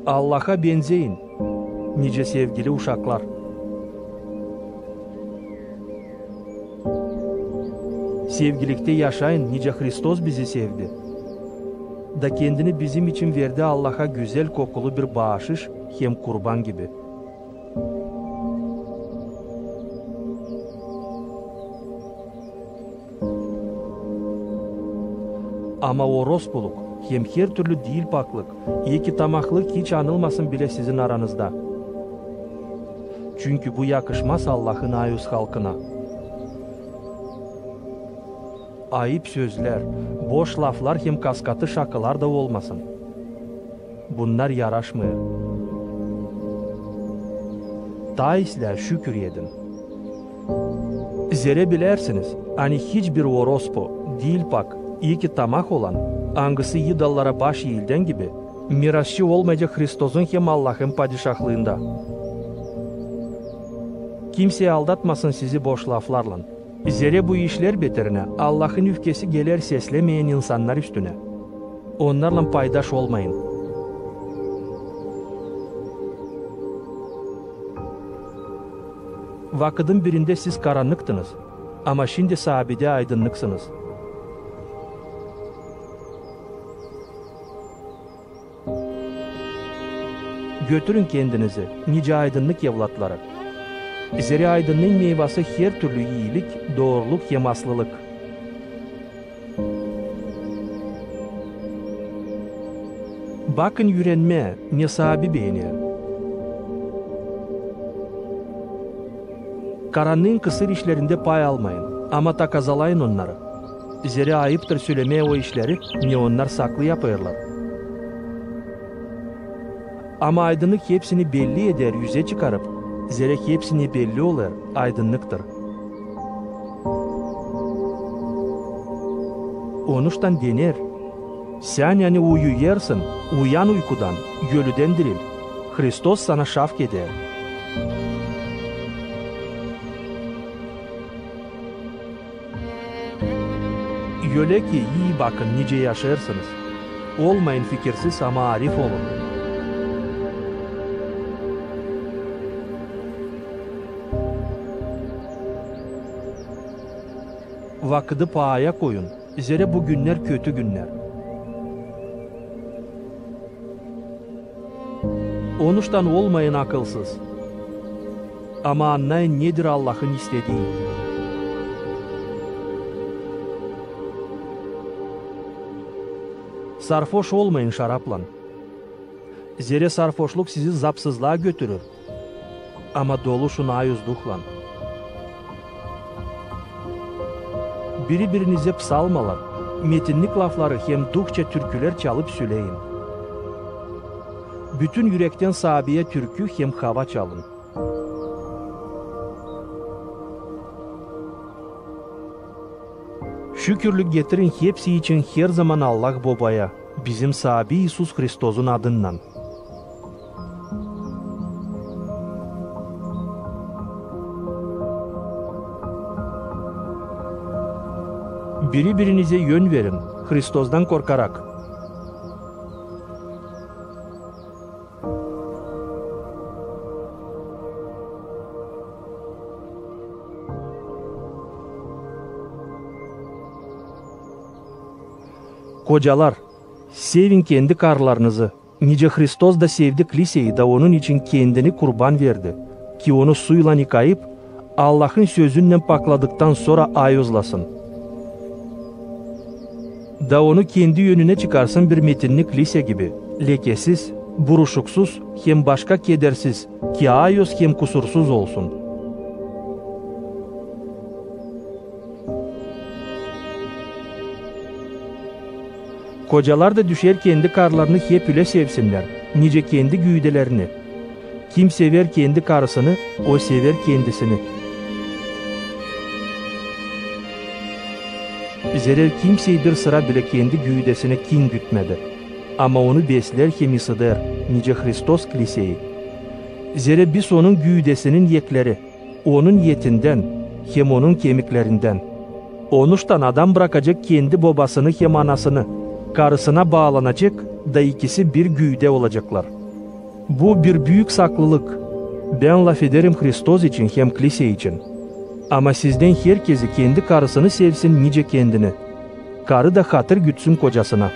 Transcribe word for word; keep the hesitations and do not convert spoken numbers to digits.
Allaha benzeyin, nicä sevgili uşaklar. Sevgiliktä yaşayın, nicä Hristos bizi sevdi da kendini bizim için verdi Allaha gözäl kokulu bir baaşış hem kurban gibi. Ama orospuluk hem hertürlü diilpaklık, ekitamaklık hiç anılmasın bilä sizin aranızda. Çünkü bu yakışmaz Allahın ayuz halkına. Ayıp sözlär, boş laflar hem kaskatı şakalar da olmasın. Bunnar yaraşmêêr. Taa islää şükür edin. Zerä bilersiniz, ani hiçbir orospu, diilpak, ekitamak olan, angısı idollara baş eildän gibi, mirasçı olmayacek Hristozun hem Allahın padişahlıında. Kimsey aldatmasın sizi boş laflarlan. Zerä bu işlär beterinä Allahın üfkesi geler seslämeyän insannar üstünä. Onnarlan paydaş olmayın. Vakıdın birindä siz karannıktınız, ama şindi Saabidä aydınnıksınız. Götürün kendinizi, nicä aydınnık evlatları. Zerä aydınnıın meyvası hertürlü iilik, dooruluk hem aslılık. Bakın üürenmää, ne Saabi beener. Karannıın kısır işlerindä pay almayın, ama takazalayın onnarı. Zerä ayıptır sölemää o işleri, ne onnar saklı yapêrlar. Ama aydınnık hepsini belli eder, üzä çıkarıp, zerä hepsi ne belli olêr, aydınnıktır. Onuştan dener: sän, ani uyuyêrsın, uyan uykudan, ölüdän diril. Hristos sana şafk eder. Ölä ki, ii bakın, nicä yaşêêrsınız. Olmayın fikirsiz, ama arif olun. Vakıdı paaya koyun, zerä bu günnär kötü günnär. Onuştan olmayın akılsız, ama annayın, nedir Allahın istedii. Sarfoş olmayın şaraplan, zerä sarfoşluk sizi zapsızlıa götürür, ama doluşun ayuz Duhlan. Biri-birinizä psalmalar, metinnik lafları hem duhça türkülär çalıp söleyin. Bütün ürektän Saabiyä türkü hem hava çalın. Şükürlük getirin hepsi için her zaman Allah Bobaya, bizim Saabi İisus Hristozun adından. Biri-birinizä ön verin, Hristozdan korkarak. Kocalar, sevin kendi karılarınızı, nicä Hristos da sevdi kliseyi da onun için kendini kurban verdi, ki onu suylan yıkayıp, Allahın sözünnän pakladıktan sora ayuzlasın. Da onu kendi önünä çıkarsın bir metinnik klise gibi, lekesiz, buruşuksuz hem başka kedersiz, ki ayuz hem kusursuz olsun. Kocalar da düşer kendi karılarını hep ölä sevsinnär, nicä kendi güüdelerini. Kim sever kendi karısını, o sever kendisini. Zerä kimsey bir sıra bilä kendi güüdesini kin gütmädi, ama onu beslär hem isıdêr, nicä Hristos kliseyi. Zerä biz onun güüdesinin ekleri, onun etindän hem onun kemiklerindän. Onuştan adam brakacek kendi bobasını hem anasını, karısına baalanacek, da ikisi bir güüdä olaceklar. Bu bir büük saklılık. Bän lafederim Hristos için hem Klisä için. Ama sizdän herkezi kendi karısını sevsin nicä kendini. Karı da hatır gütsün kocasına.